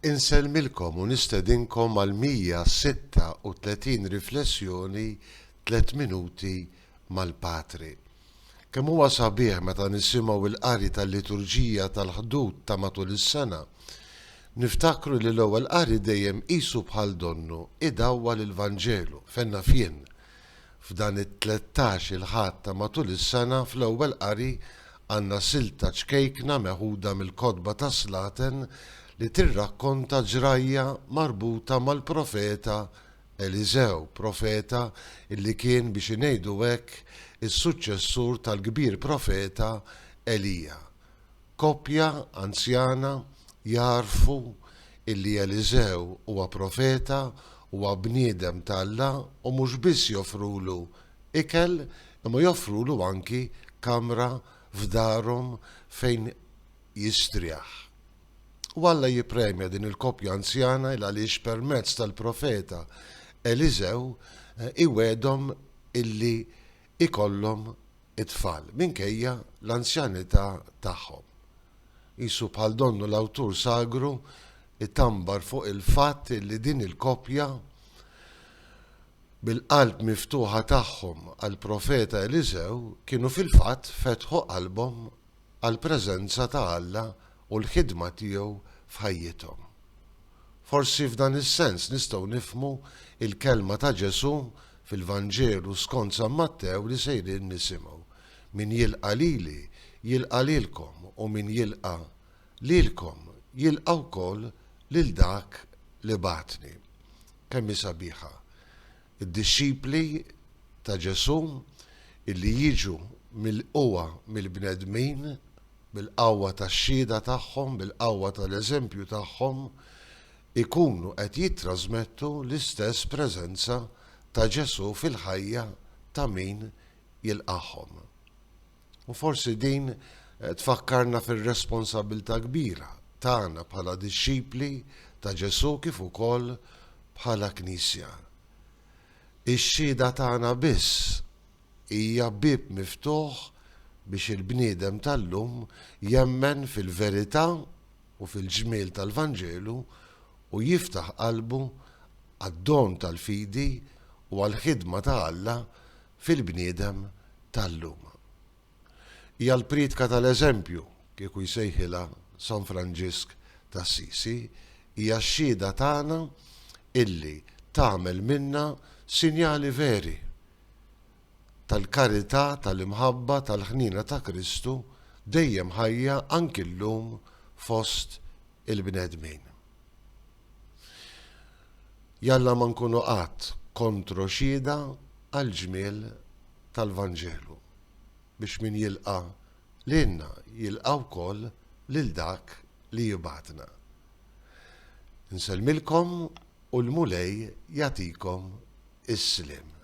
Insellmilkom u nistedinkom għal 136 riflessjoni Tlett Minuti mal-Patri. Kemm huwa sabiħ meta nisimgħu l-qari tal-liturġija tal-Ħdud ta' matul is-sena. Niftakru li l-ewwel qari dejjem qisu bħal donnu idawwal il-Vanġelu, fejn naf jien. F'dan it-tlettax il-Ħadd ta' matul is-sena fl-ewwel qari għandna silta ċkejkna meħuda mill-Kotba tas-Slaten li tirrakkonta ġrajja marbuta mal-profeta Eliżew, profeta illi kien biex ingħidu hekk is-suċċessur tal-kbir profeta Elija. Koppja anzjana jagħrfu illi Eliżew huwa profeta, huwa bniedem t'Alla u mhux biss joffrulu ikel imma joffrulu anki kamra f'darhom fejn jistrieħ. U Alla jippremja din il-koppja anzjana il għaliex permezz tal-profeta Eliżew iwegħdhom illi ikollhom it-tfal minkejja l-anzjanità tagħhom. Qisu bħal donnu l-awtur sagru itambar fuq il-fatt illi din il-koppja bil-qalb miftuħa tagħhom għall-profeta Eliżew kienu fil-fatt fetħu qalbhom għall-preżenza ta' Alla u l-ħidma tiegħu f'ħajjithom. Forsi f'dan is-sens nistgħu nifhmu l-kelma ta' Ġesù fil-Vanġelu skont San Mattew li sejrin nisimgħu, Min jilqa' lili, jilqa' lilkom, u min jilqa' lilkom, jilqa' wkoll lil dak li bagħatni. Kemm hi sabiħa! Id-dixxipli ta' Ġesù illi jiġu milqugħa mill-bnedmin bil-qawwa tax-xhieda tagħhom, bil-qawwa tal-eżempju tagħhom, ikunu qed jittrażmettu l-istess preżenza ta' Ġesù fil-ħajja ta' min jilqagħhom. U forsi din tfakkarna fir-responsabbiltà kbira tagħna bħala dixxipli ta' Ġesù kif ukoll bħala Knisja. Ix-xhieda tagħna biss hija bieb miftuħ biex il-bniedem tal-lum jemmen fil-verità u fil-ġmiel tal-Vanġelu u jiftaħ qalbu għad-don tal-fidi u għall-ħidma ta' Alla fil-bniedem tal-lum. Hija l-priedka tal-eżempju, kieku jsejħilha San Franġisk t'Assisi, hija x-xhieda tagħna illi tagħmel minna sinjali veri tal-karità, tal-imħabba, tal-ħniena ta' Kristu dejjem ħajja anki llum fost il-bnedmin. Jalla ma nkunu qatt kontro-xhieda għall-ġmiel tal-Vanġelu, biex min jilqa' lilna jilqa' wkoll lil dak li jibgħatna. Insellmilkom u l-Mulej jagħtikom is-sliem.